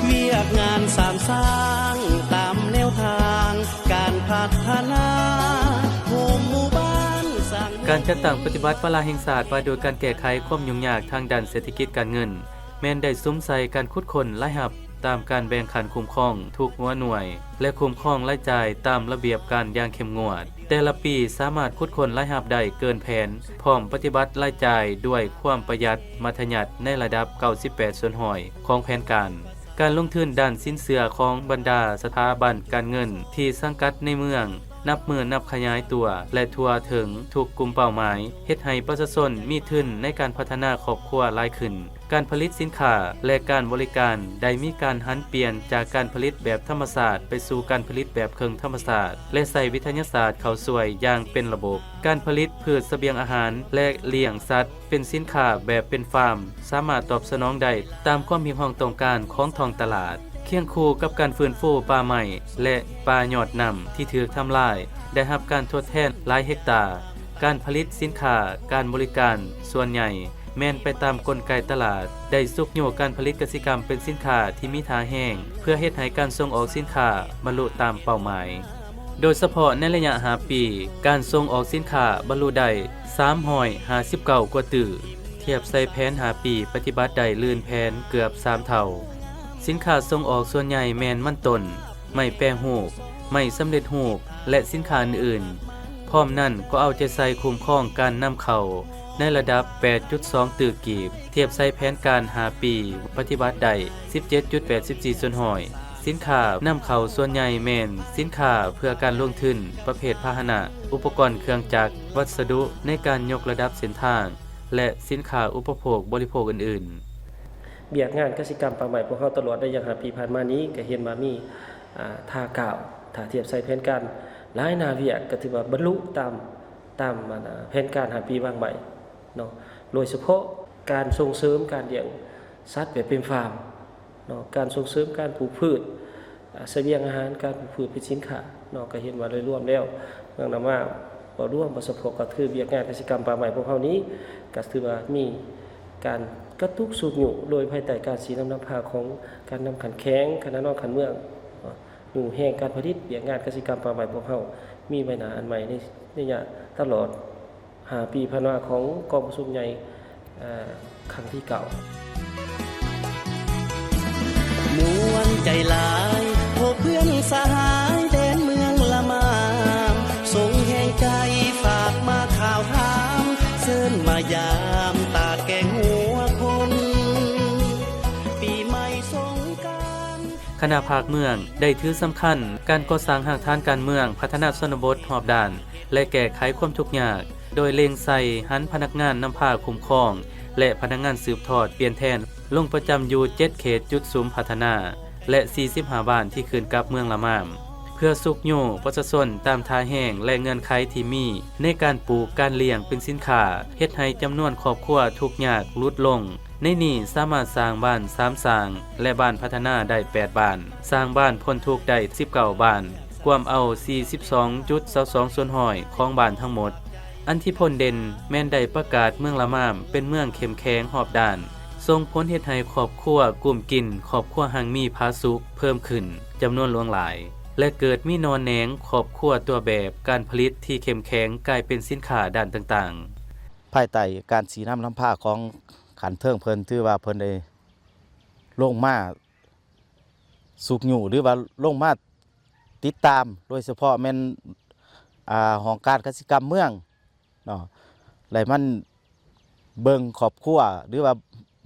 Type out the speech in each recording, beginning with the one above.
ວຽກງານສາມສ້າງຕາມແນວທາງການພັດທະນາໂຮມໝູ່ບ້ານສ້າງເມືອງ. ການຈັດຕັ້ງປະຕິບັດວາລະແຫ່ງຊາດວ່າໂດຍການແກ້ໄຂຄວາມຫຍຸ້ງຍາກທາງດ້ານເສດຖະກິດການເງິນ ແມ່ນໄດ້ສຸມໃສ່ການຂຸດຄົ້ນລາຍຮັບຕາມການແບ່ງຂັ້ນຄຸ້ມຄອງທຸກຫົວໜ່ວຍ ແລະ ຄຸ້ມຄອງລາຍຈ່າຍຕາມລະບຽບການຢ່າງເຂັ້ມງວດ. ແຕ່ລະປີສາມາດຂຸດຄົ້ນລາຍຮັບໄດ້ເກີນແຜນ, ພ້ອມປະຕິບັດລາຍຈ່າຍດ້ວຍຄວາມປະຢັດມັດທະຍັດໃນລະດັບເກົ້າສິບແປດສ່ວນຮ້ອຍຂອງແຜນການ. ການລົງທຶນດ້ານສິນເຊື່ອຂອງບັນດາສະຖາບັນການເງິນທີ່ສັງກັດໃນເມືອງ ນັບມື້ນັບຂະຫຍາຍຕົວ ແລະ ທົ່ວເຖິງທຸກກຸ່ມເປົ້າໝາຍ, ເຮັດໃຫ້ປະຊາຊົນມີທຶນໃນການພັດທະນາຄອບຄົວຫຼາຍຂຶ້ນ. ການຜະລິດສິນຄ້າ ແລະ ການບໍລິການໄດ້ມີການຫັນປ່ຽນຈາກການຜະລິດແບບທຳມະຊາດໄປສູ່ການຜະລິດແບບເຄິ່ງທຳມະຊາດ ແລະ ໃຊ້ວິທະຍາສາດເຂົ້າຊ່ວຍຢ່າງເປັນລະບົບ. ການຜະລິດພືດສະບຽງອາຫານ ແລະ ລ້ຽງສັດເປັນສິນຄ້າແບບເປັນຟາມ ສາມາດຕອບສະໜອງໄດ້ຕາມຄວາມຮຽກຮ້ອງຕ້ອງການຂອງທ້ອງຕະຫຼາດ. ຄຽງຄູ່ກັບການຟື້ນຟູປ່າໄມ້ ແລະ ປ່າຍອດນ້ຳທີ່ຖືກທຳລາຍ ໄດ້ຮັບການທົດແທນຫຼາຍເຮັກຕາ. ການຜະລິດສິນຄ້າການບໍລິການສ່ວນໃຫຍ່ແມ່ນໄປຕາມກົນໄກຕະຫຼາດ, ໄດ້ຊຸກຍູ້ການຜະລິດກະສິກຳເປັນສິນຄ້າທີ່ມີທ່າແຮງ ເພື່ອເຮັດໃຫ້ການສົ່ງອອກສິນຄ້າບັນລຸຕາມເປົ້າໝາຍ. ໂດຍສະເພາະໃນໄລຍະຫ້າປີ, ການສົ່ງອອກສິນຄ້າບັນລຸໄດ້ສາມຮ້ອຍຫ້າສິບເກົ້າກວ່າຕື້, ທຽບໃສ່ແຜນຫ້າປີປະຕິບັດໄດ້ລື່ນແຜນເກືອບສາມເທົ່າ. ສິນຄ້າສົ່ງອອກສ່ວນໃຫຍ່ແມ່ນມັນຕົ້ນ, ໄມ້ແປຮູບ, ໄມ້ສຳເລັດຮູບ ແລະ ສິນຄ້າອື່ນໆ. ພ້ອມນັ້ນກໍເອົາໃຈໃສ່ຄຸ້ມຄອງການນຳເຂົ້າໃນລະດັບແປດຈຸດສອງຕື້ກີບ, ທຽບໃສ່ແຜນການຫ້າປີປະຕິບັດໄດ້ສິບເຈັດຈຸດແປດສິບສີ່ສ່ວນຮ້ອຍ. ສິນຄ້ານຳເຂົ້າສ່ວນໃຫຍ່ແມ່ນສິນຄ້າເພື່ອການລົງທຶນ, ປະເພດພາຫະນະ, ອຸປະກອນເຄື່ອງຈັກ, ວັດສະດຸໃນການຍົກລະດັບເສັ້ນທາງ ແລະ ສິນຄ້າອຸປະໂພກບໍລິໂພກອື່ນໆ. ວຽກງານກະສິກຳປ່າໄມ້ພວກເຮົາຕະຫຼອດໄລຍະຫ້າປີຜ່ານມານີ້ ກະເຫັນວ່າມີ ອ່າ ທ່າກ້າວ, ຖ້າທຽບໃສ່ແຜນການຫຼາຍໜ້າວຽກ ກະຖືວ່າບັນລຸຕາມ, ຕາມ ອັນ ແຜນການຫ້າປີວາງໄວ້ເນາະ, ໂດຍສະເພາະການສົ່ງເສີມການລ້ຽງສັດແບບເປັນຟາມ ເນາະ, ການສົ່ງເສີມການປູກພືດ ອາ ສະບຽງອາຫານ, ການປູກພືດເປັນສິນຄ້າເນາະ, ກະເຫັນວ່າໂດຍລວມແລ້ວ ເມືອງນາມາ ເວົ້າລວມ ບໍ່ສະເພາະ ກະຄືວຽກງານກະສິກຳປ່າໄມ້ພວກເຮົານີ້ ກະຖືວ່າມີການກະຕຸກຊຸກຍູ້ ໂດຍພາຍໃຕ້ການຊີ້ນຳນຳພາຂອງການນຳຂັ້ນແຂວງ, ຂັ້ນນະນອງ, ຂັ້ນເມືອງເນາະ, ຍູ້ແຮງການຜະລິດ. ວຽກງານກະສິກຳປ່າໄມ້ພວກເຮົາມີໃບໜ້າອັນໃໝ່ໃນໄລຍະຕະຫຼອດ ຫ້າປີຜ່ານມາຂອງກອງປະຊຸມໃຫຍ່ ເອີ ຄັ້ງທີເກົ້າ. ມ່ວນໃຈຫຼາຍ ພົບເພື່ອນສະຫາຍແດນເມືອງລະມາມ ສົ່ງແຮງໃຈຝາກມາຂ່າວຖາມ ເຊີນມາຢາມຕາດແກງຫົວຄົນ ປີໃໝ່ສົງການ. ຄະນະພາກເມືອງໄດ້ຖືສຳຄັນການກໍ່ສ້າງຮາກຖານການເມືອງ, ພັດທະນາຊົນນະບົດຮອບດ້ານ ແລະ ແກ້ໄຂຄວາມທຸກຍາກ ໂດຍເລັງໃສ່ຫັນພະນັກງານນຳພາຄຸ້ມຄອງ ແລະ ພະນັກງານສືບທອດປ່ຽນແທນ ລົງປະຈຳຢູ່ເຈັດເຂດຈຸດສຸມພັດທະນາ ແລະ ສີ່ສິບຫ້າບ້ານທີ່ຂຶ້ນກັບເມືອງລະມາມ ເພື່ອຊຸກຍູ້ປະຊາຊົນຕາມທ່າແຮງ ແລະ ເງື່ອນໄຂທີ່ມີໃນການປູກການລ້ຽງເປັນສິນຄ້າ ເຮັດໃຫ້ຈຳນວນຄອບຄົວທຸກຍາກຫຼຸດລົງ. ໃນນີ້ສາມາດສ້າງບ້ານສາມສ້າງ ແລະ ບ້ານພັດທະນາໄດ້ແປດບ້ານ, ສ້າງບ້ານພົ້ນທຸກໄດ້ສິບເກົ້າບ້ານ, ກວມເອົາສີ່ສິບສອງຈຸດຊາວສອງສ່ວນຮ້ອຍຂອງບ້ານທັງໝົດ. ອັນທີ່ພົ້ນເດັ່ນແມ່ນໄດ້ປະກາດເມືອງລະມາມເປັນເມືອງເຂັ້ມແຂງຮອບດ້ານ, ສົ່ງຜົນເຮັດໃຫ້ຄອບຄົວກຸ້ມກິນ, ຄອບຄົວຮັ່ງມີຜາສຸກເພີ່ມຂຶ້ນຈຳນວນຫຼວງຫຼາຍ ແລະ ເກີດມີໜໍ່ແໜງຄອບຄົວຕົວແບບການຜະລິດທີ່ເຂັ້ມແຂງກາຍເປັນສິນຄ້າດ້ານຕ່າງໆ. ພາຍໃຕ້ການຊີ້ນຳນຳພາຂອງຂັ້ນເທິງເພິ່ນ ຖືວ່າເພິ່ນໄດ້ລົງມາຊຸກຍູ້ ຫຼືວ່າລົງມາຕິດຕາມ ໂດຍສະເພາະແມ່ນ ອ່າ ຫ້ອງການກະສິກຳເມືອງເນາະ ແລະ ມັນເບິ່ງຄອບຄົວ ຫຼືວ່າ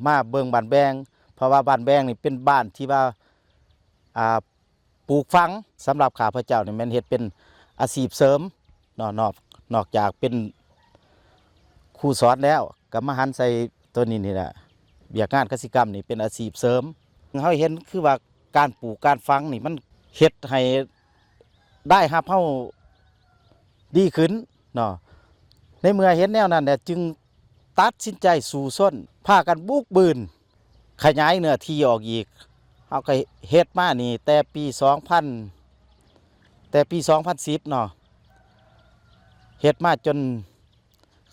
ມາເບິ່ງບ້ານແບງ ເພາະວ່າບ້ານແບງນີ້ເປັນບ້ານທີ່ວ່າ ອ່າ ປູກຝັງ. ສຳລັບຂ້າພະເຈົ້ານີ້ແມ່ນເຮັດເປັນອາຊີບເສີມເນາະ, ນອກ, ນອກຈາກເປັນຄູສອນແລ້ວ ກໍມາຫັນໃສ່ໂຕນີ້ນີ້ແຫຼະ, ວຽກງານກະສິກຳນີ້ເປັນອາຊີບເສີມ. ເຮົາເຫັນຄືວ່າການປູກການຝັງນີ້ມັນເຮັດໃຫ້ລາຍຮັບເຮົາດີຂຶ້ນເນາະ. ໃນເມື່ອເຫັນແນວນັ້ນແຫຼະ ຈຶ່ງຕັດສິນໃຈສູ້ຊົນ ພາກັນບຸກບືນ ຂະຫຍາຍເນື້ອທີ່ອອກອີກ. ເຮົາກໍເຮັດມານີ້ແຕ່ປີສອງພັນ ແຕ່ປີສອງພັນສິບເນາະ, ເຮັດມາຈົນ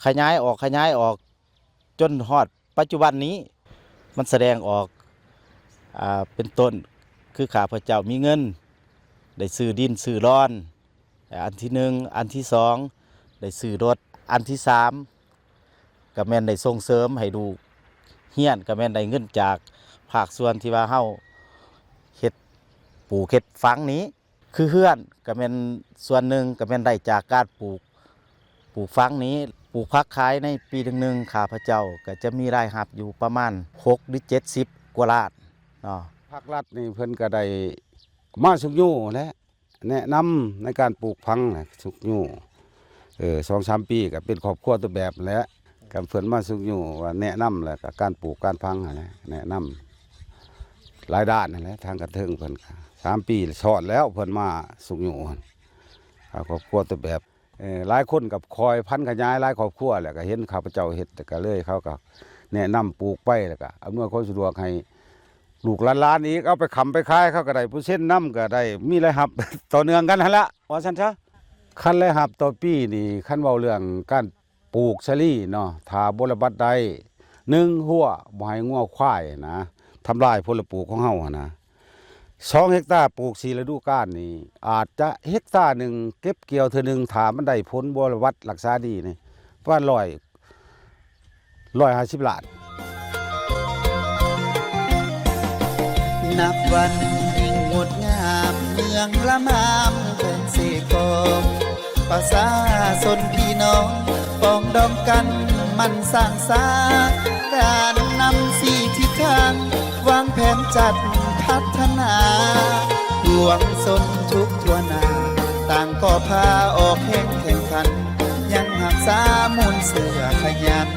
ຂະຫຍາຍອອກ, ຂະຫຍາຍອອກຈົນຮອດປັດຈຸບັນນີ້. ມັນສະແດງອອກ, ອ່າ, ເປັນຕົ້ນ ຄືຂ້າພະເຈົ້າມີເງິນ ໄດ້ຊື້ດິນຊື້ດອນ ອັນທີໜຶ່ງ, ອັນທີສອງ ໄດ້ຊື້ລົດ, ອັນທີສາມ ກໍແມ່ນໄດ້ສົ່ງເສີມໃຫ້ລູກຮຽນ ກໍແມ່ນໄດ້ເງິນຈາກພາກສ່ວນທີ່ວ່າເຮົາເຮັດ ປູກເຮັດຝັງນີ້. ຄືເຮືອນກໍແມ່ນສ່ວນໜຶ່ງ ກໍແມ່ນໄດ້ຈາກການປູກ ປູກຝັງນີ້. ປູກຜັກຂາຍໃນປີໜຶ່ງໆ ຂ້າພະເຈົ້າກໍຈະມີລາຍຮັບຢູ່ປະມານຫົກ ຫຼື ເຈັດສິບກວ່າລ້ານເນາະ. ພາກລັດນີ້ເພິ່ນກໍໄດ້ມາຊຸກຍູ້ແຫຼະ ແນະນຳໃນການປູກຝັງນະ ຊຸກຍູ້ ເອີ ສອງສາມປີກໍເປັນຄອບຄົວຕົວແບບແຫຼະ. ກໍເພິ່ນມາຊຸກຍູ້ວ່າແນະນຳ ແລ້ວກໍການປູກການຝັງຫັ້ນແຫຼະ ແນະນຳຫຼາຍດ້ານຫັ້ນແຫຼະ. ທາງກະເທິງເພິ່ນກໍສາມປີຊ້ອນແລ້ວ ເພິ່ນມາຊຸກຍູ້ ຄອບຄົວຕົວແບບ. ເອີ ຫຼາຍຄົນກໍຄອຍພັນຂະຫຍາຍຫຼາຍຄອບຄົວ ແລ້ວກໍເຫັນຂ້າພະເຈົ້າເຮັດ ແລ້ວກໍເລີຍເຂົາກໍແນະນຳປູກໄປ ແລ້ວກໍອຳນວຍຄວາມສະດວກໃຫ້ລູກຫຼານໆອີກ ເອົາໄປຄ້ຳໄປຂາຍ ເຂົາກໍໄດ້ເປີເຊັນນຳ ກໍໄດ້ມີລາຍຮັບຕໍ່ເນື່ອງກັນຫັ້ນລະ ວ່າຊັ້ນຊະ. ຄັນລາຍຮັບຕໍ່ປີນີ້ ຄັນເວົ້າເລື່ອງການ ປູກສາລີເນາະ ຖ້າບົວລະບັດໄດ້ ໜຶ່ງ ຮົ້ວບໍ່ໃຫ້ງົວຄວາຍນະ ທຳລາຍຜົນລະປູກຂອງເຮົາຫັ້ນນະ. ສອງ ເຮັກຕາ ປູກສີ່ລະດູການນີ້ ອາດຈະເຮັກຕາໜຶ່ງເກັບກ່ຽວເທື່ອໜຶ່ງ ຖ້າມັນໄດ້ຜົນບົວລະບັດລັກສາດີນີ້ ປະມານຮ້ອຍ ຮ້ອຍຫ້າສິບລ້ານ. ນັບວັນຍິ່ງງົດງາມ ເມືອງລະມາມແຂວງເຊກອງ ປະຊາຊົນພີ່ນ້ອງປອງດອງກັນໝັ່ນສ້າງສາ ການນຳຊີ້ທິດທາງ ວາງແຜນຈັດພັດທະນາ ປວງຊົນທຸກທົ່ວໜ້າ ຕ່າງກໍພາອອກແຮງແຂ່ງຂັນ ຍັງຮັກສາມູນເຊື້ອຂະຫຍັນ